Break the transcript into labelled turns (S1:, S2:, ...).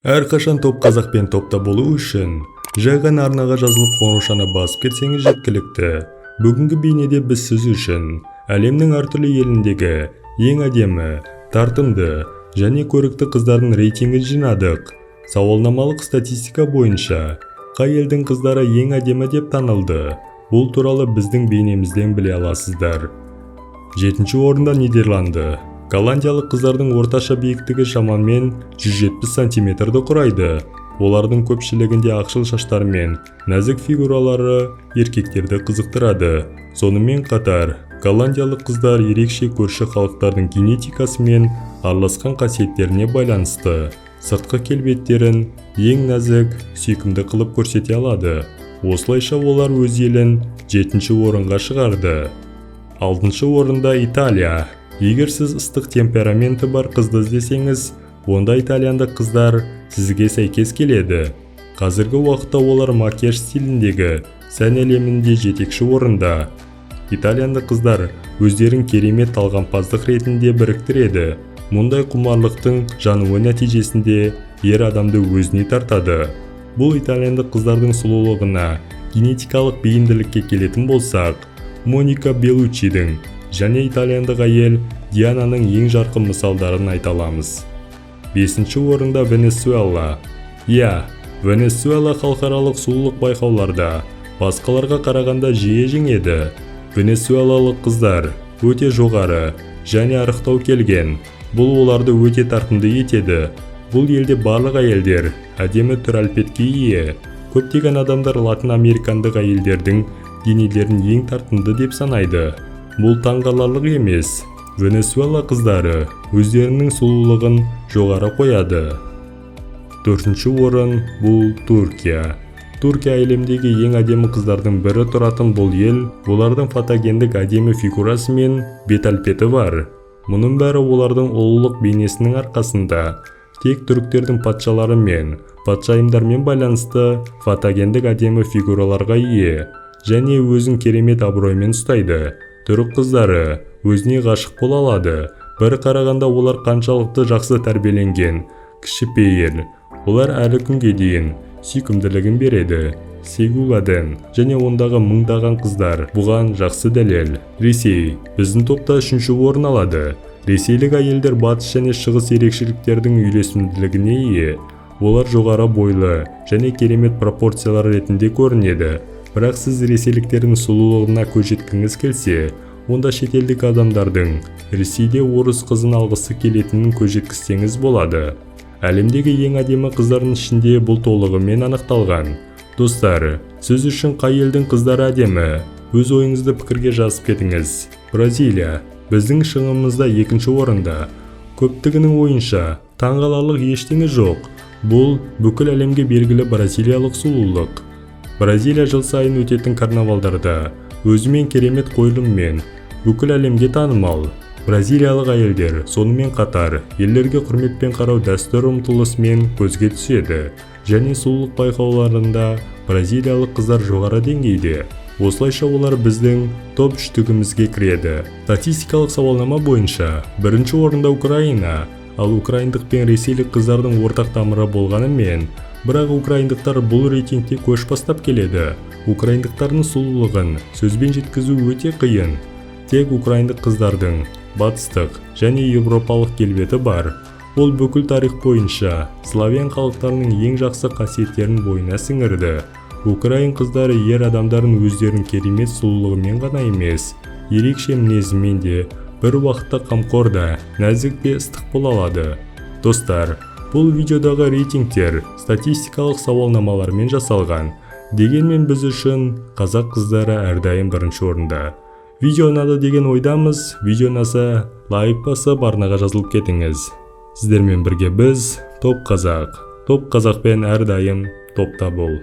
S1: Әрқашан топ қазақпен топта болу үшін жай ғана арнаға жазылып, қоңыраушаны басып кетсеңіз жеткілікті. Бүгінгі бейнеде біз сіз үшін әлемнің әртүрлі еліндегі ең әдемі, тартымды және көрікті қыздардың рейтингін жинадық. Сауалнамалық статистика бойынша қай елдің қыздары ең әдемі деп танылды? Бұл туралы біздің бейнемізден біле аласыздар. Жетінші орында Нидерланды. Голландиялық қыздардың орташа биіктігі шамамен 170 сантиметрді құрайды. Олардың көпшілігінде ақшыл шаштар мен нәзік фигуралары еркектерді қызықтырады. Сонымен қатар, голландиялық қыздар ерекше көрші халықтардың генетикасымен араласқан қасиеттеріне байланысты сыртқы келбеттерін ең нәзік, сүйкімді қылып көрсете алады. Осылайша, олар өз елін жетінші орынға шығарды. Алтыншы орында Италия. Егер сіз ыстық темпераменті бар қызды іздесеңіз, онда итальяндық қыздар сізге сәйкес келеді. Қазіргі уақытта олар макияж стиліндегі сән әлемінде жетекші орында. Итальяндық қыздар өздерін керемет талғампаздық ретінде біріктіреді. Мұндай құмарлықтың жануы нәтижесінде ер адамды өзіне тартады. Бұл итальяндық қыздардың сұлулығына генетикалық бейімділікке келетін болсақ, Моника Белуччидің және итальяндық әйел Диананың ең жарқын мысалдарын айта аламыз. Бесінші орында Венесуэла. Иә, Венесуэла халықаралық сұлулық байқауларда басқаларға қарағанда жиі жеңеді. Венесуэлалық қыздар өте жоғары және арықтау келген. Бұл оларды өте тартымды етеді. Бұл елде барлық әйелдер әдемі түр әлпетке ие. Көптеген адамдар латын американдық әйелдердің денелерін ең тартымды деп санайды. Бұл таңғаларлық емес. Венесуэла қыздары өздерінің сұлулығын жоғары қояды. Төртінші орын — бұл Түркия. Түркия әлемдегі ең әдемі қыздардың бірі тұратын бұл ел. Олардың фотогендік әдемі фигурасы мен бет әлпеті бар. Мұның бәрі олардың ұлылық бейнесінің арқасында. Тек түріктердің патшалары мен патшайымдармен байланысты фотогендік әдемі фигураларға ие және өзін керемет абыроймен ұстайды. Түрік қыздары өзіне ғашық бола алады. Бір қарағанда, олар қаншалықты жақсы тәрбиеленген, кішіпейіл, олар әлі күнге дейін сүйкімділігін береді. Сегуладен және ондағы мыңдаған қыздар бұған жақсы дәлел. Ресей біздің топта үшінші орын алады. Ресейлік әйелдер батыс және шығыс ерекшеліктердің үйлесімділігіне ие. Олар жоғары бойлы және керемет пропорциялар ретінде көрінеді. Бірақ сіз ресейліктердің сұлулығына көз жеткіңіз келсе, онда шетелдік адамдардың Ресейде орыс қызын алғысы келетінін көз жеткізсеңіз болады. Әлемдегі ең әдемі қыздардың ішінде бұл толығымен анықталған. Достар, сіз үшін қай елдің қыздары әдемі? Өз ойыңызды пікірге жазып кетіңіз. Бразилия біздің шыңымызда екінші орында. Көптігінің ойынша, таңғаларлық ештеңе жоқ. Бұл бүкіл әлемге белгілі бразилиялық сұлулық. Бразилия жыл сайын өтетін карнавалдарда өзімен керемет қойылыммен бүкіл әлемге танымал. Бразилиялық әйелдер сонымен қатар ерлерге құрметпен қарау дәстүр ұмтылысымен көзге түседі және сұлулық байқауларында бразилиялық қыздар жоғары деңгейде. Осылайша, олар біздің топ үштігімізге кіреді. Статистикалық сауалнама бойынша бірінші орында Украина. Ал украиндық пен ресейлік қыздардың ортақ тамыры болғанымен, бірақ украиндықтар бұл рейтингте көш бастап келеді. Украиндықтардың сұлулығын сөзбен жеткізу өте қиын. Тек украиндық қыздардың батыстық және еуропалық келбеті бар. Ол бүкіл тарих бойынша славян халықтарының ең жақсы қасиеттерін бойына сіңірді. Украин қыздары ер адамдарын өздерінің керемет сұлулығымен ғана емес, ерекше мінезімен де бір уақытта қамқор да, нәзік те ыстық бола алады. Достар, бұл видеодағы рейтингтер статистикалық сауалнамалармен жасалған. Дегенмен біз үшін қазақ қыздары әрдайым бірінші орында. Видео ұнады деген ойдамыз. Видео ұнаса, лайк басып, арнаға жазылып кетіңіз. Сіздермен бірге біз, Топ Қазақ. Топ Қазақпен әрдайым топта бол.